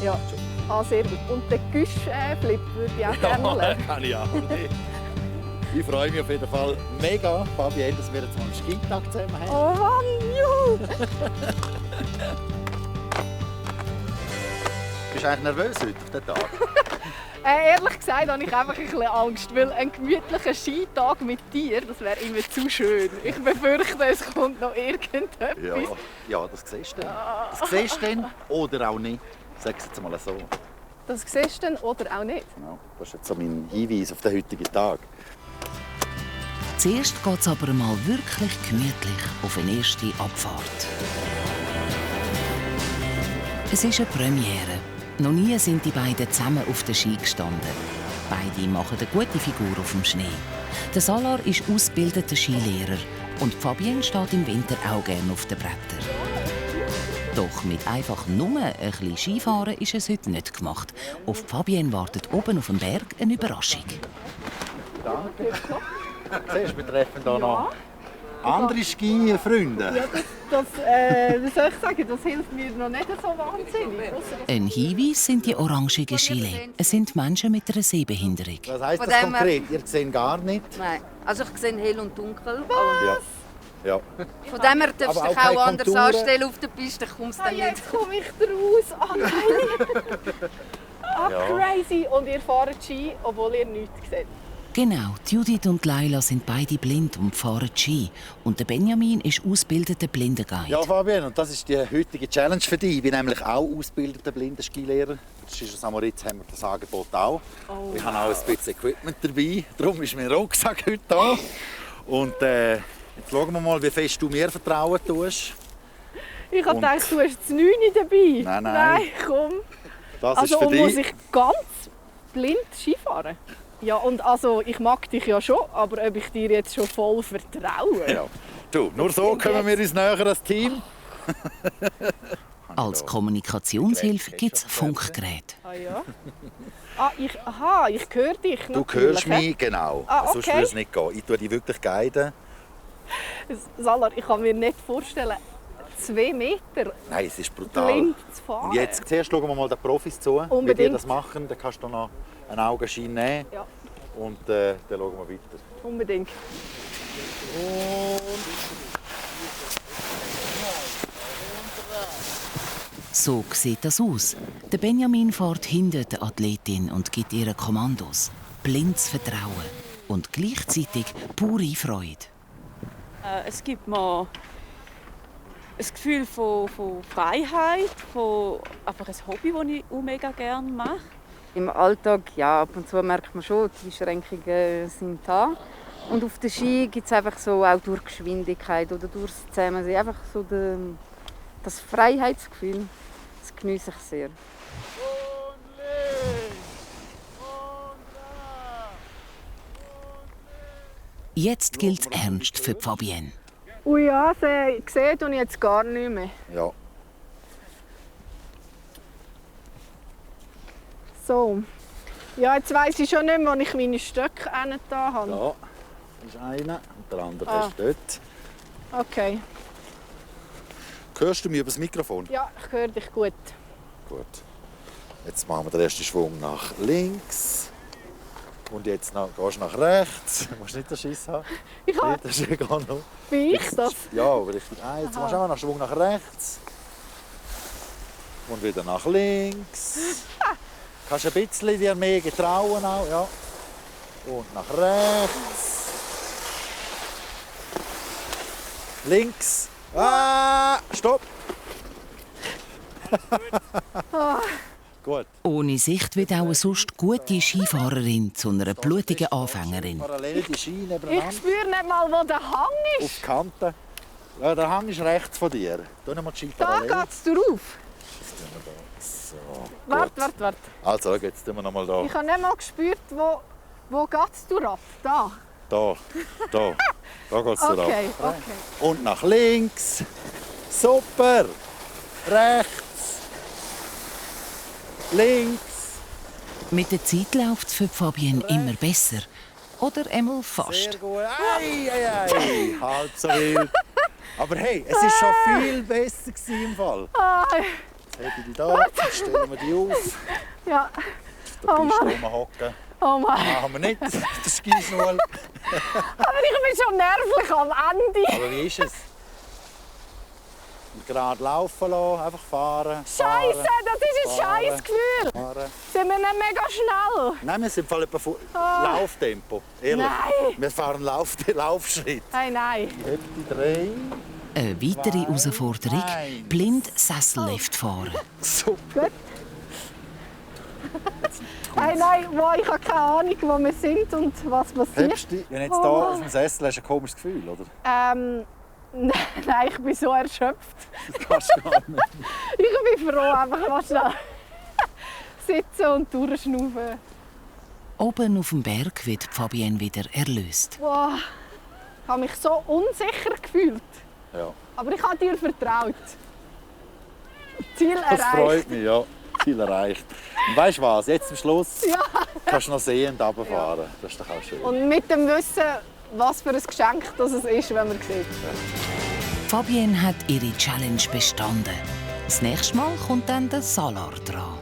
Ja. Sehr gut. Und den Güsch-Flip würde ich auch gerne lernen. Ja, kann ich auch nicht. Ich freue mich auf jeden Fall mega, Fabienne, dass wir jetzt mal einen Skitag zusammen haben. Oh Mann, juhu! Bist du eigentlich nervös heute auf den Tag? Ehrlich gesagt habe ich einfach ein bisschen Angst, weil ein gemütlicher Skitag mit dir, das wäre immer zu schön. Ich befürchte, es kommt noch irgendetwas. Ja, das siehst du dann. Das siehst du dann oder auch nicht. Sag es jetzt mal so. Das siehst du dann oder auch nicht. Ja, das ist jetzt so mein Hinweis auf den heutigen Tag. Zuerst geht es aber mal wirklich gemütlich auf eine erste Abfahrt. Es ist eine Premiere. Noch nie sind die beiden zusammen auf der Ski gestanden. Beide machen eine gute Figur auf dem Schnee. Der Salar ist ausgebildeter Skilehrer und Fabienne steht im Winter auch gerne auf den Brettern. Doch mit einfach nur ein bisschen Skifahren ist es heute nicht gemacht. Auf Fabienne wartet oben auf dem Berg eine Überraschung. Danke. Siehst du, wir treffen hier noch andere Ski-Freunde. Ja, wie soll ich sagen, das hilft mir noch nicht so wahnsinnig. Ein Hinweis sind die orangigen Skilets. Es sind Menschen mit einer Sehbehinderung. Was heisst das konkret? Ihr seht gar nicht? Nein, also ich sehe hell und dunkel. Ja. Von dem her darfst du dich auch anders anstellen auf der Piste, kommst dann nicht. Jetzt komme ich raus. Oh nein! Crazy! Und ihr fahrt Ski, obwohl ihr nichts seht. Genau, Judith und Laila sind beide blind und fahren Ski. Und der Benjamin ist ausgebildeter Blindenguide. Ja, Fabienne, und das ist die heutige Challenge für dich. Ich bin nämlich auch ausgebildeter blinder Skilehrer. Das ist Samoritz haben wir das Angebot auch. Ich habe auch ein bisschen Equipment dabei. Darum ist mein Rucksack heute da. Und jetzt schauen wir mal, wie fest du mir vertrauen tust. Ich habe gedacht, du hast das 9 dabei. Nein, komm. Das Also ist für dich. muss ich ganz blind Skifahren? Ja, und also, ich mag dich ja schon, aber ob ich dir jetzt schon voll vertraue? Ja. Du, nur so kommen wir uns näher als Team. Als Kommunikationshilfe gibt es Funkgeräte. Ah ja? Ich höre dich Du natürlich. hörst mich, genau. Ah, okay. Sonst würde es nicht gehen. Ich tue dich wirklich guiden. Salar, ich kann mir nicht vorstellen, 2 Meter Nein, es ist brutal. blind zu fahren. Und jetzt zuerst schauen wir mal den Profis zu, wie die das machen. Dann kannst du noch einen Augenschein nehmen. Ja. Und dann schauen wir weiter. Unbedingt. So sieht das aus. Der Benjamin fährt hinter der Athletin und gibt ihr Kommandos. Blindes Vertrauen und gleichzeitig pure Freude. Es gibt mir ein Gefühl von Freiheit, von einfach ein Hobby, das ich auch mega gerne mache. Im Alltag, ja, ab und zu merkt man schon, die Einschränkungen sind da. Und auf der Ski gibt es einfach so, auch durch Geschwindigkeit oder durch das Zusammensein, einfach so das Freiheitsgefühl. Das geniesse ich sehr. Jetzt gilt es ernst für Fabienne. Ui, ja, sehe ich jetzt gar nicht mehr. Ja. So. Ja, jetzt weiss ich schon nicht mehr, wo ich meine Stöcke da habe. Da ist einer und der andere ist dort. Okay. Hörst du mich über das Mikrofon? Ja, ich höre dich gut. Gut. Jetzt machen wir den ersten Schwung nach links. Und jetzt gehst du nach rechts. Du musst nicht den Schiss haben. Ich habe... Das ist egal noch. Bin ich das? Ja, aber richtig. Jetzt machst du auch einen Schwung nach rechts. Und wieder nach links. Kannst ein bisschen dir mehr getrauen auch, ja. Und nach rechts. Links. Ah, stopp. Gut. Ohne Sicht wird auch eine sonst gute Skifahrerin zu einer blutigen Anfängerin. Parallel die Ski Ich nebeneinander. spüre nicht mal, wo der Hang ist. Auf die Kante. Ja, der Hang ist rechts von dir. Tu mal die Ski Da parallel. geht es drauf. So, Warte. Also, jetzt tun wir noch mal da. Ich habe nicht mal gespürt, wo geht es drauf. Da. Da geht's Okay. Und nach links. Super. Rechts. Links. Mit der Zeit läuft es für Fabienne immer besser. Oder einmal fast. Sehr gut. Ei. Halb so wild. Aber hey, es war schon viel besser im Fall. Hebe dich da, stellen wir dich auf. Ja. Da Oh bist du Mann. rumhocken. Oh Mann. Machen wir nicht, der Skisnurr. Aber ich bin schon nervlich am Ende. Aber wie ist es? Gerade laufen lassen, einfach fahren. Scheiße, das ist ein fahren, Scheißgefühl. fahren. Sind wir nicht mega schnell? Nein, wir sind im Fall etwa von Lauftempo. Ehrlich. Nein. Wir fahren Laufschritt. Hey, nein. Heb die 3. Eine weitere Herausforderung: Nein. blind Sessellift fahren. Super. Hey, nein, wow, ich habe keine Ahnung, wo wir sind und was passiert. Hebst dich, wenn du jetzt hier auf dem Sessel hast, du ein komisches Gefühl, oder? Nein, ich bin so erschöpft. Das kannst du gar nicht. Ich bin froh, einfach mal schnell sitzen und durchschnaufen. Oben auf dem Berg wird Fabienne wieder erlöst. Wow, ich habe mich so unsicher gefühlt. Ja. Aber ich habe dir vertraut. Ziel Das erreicht. freut mich, ja. Ziel erreicht. Und weißt du was? Jetzt am Schluss Ja. kannst du noch sehend runterfahren. Ja. Das ist doch auch schön. Und mit dem Wissen, was für ein Geschenk das es ist, wenn man sieht. Fabienne hat ihre Challenge bestanden. Das nächste Mal kommt dann der Salar dran.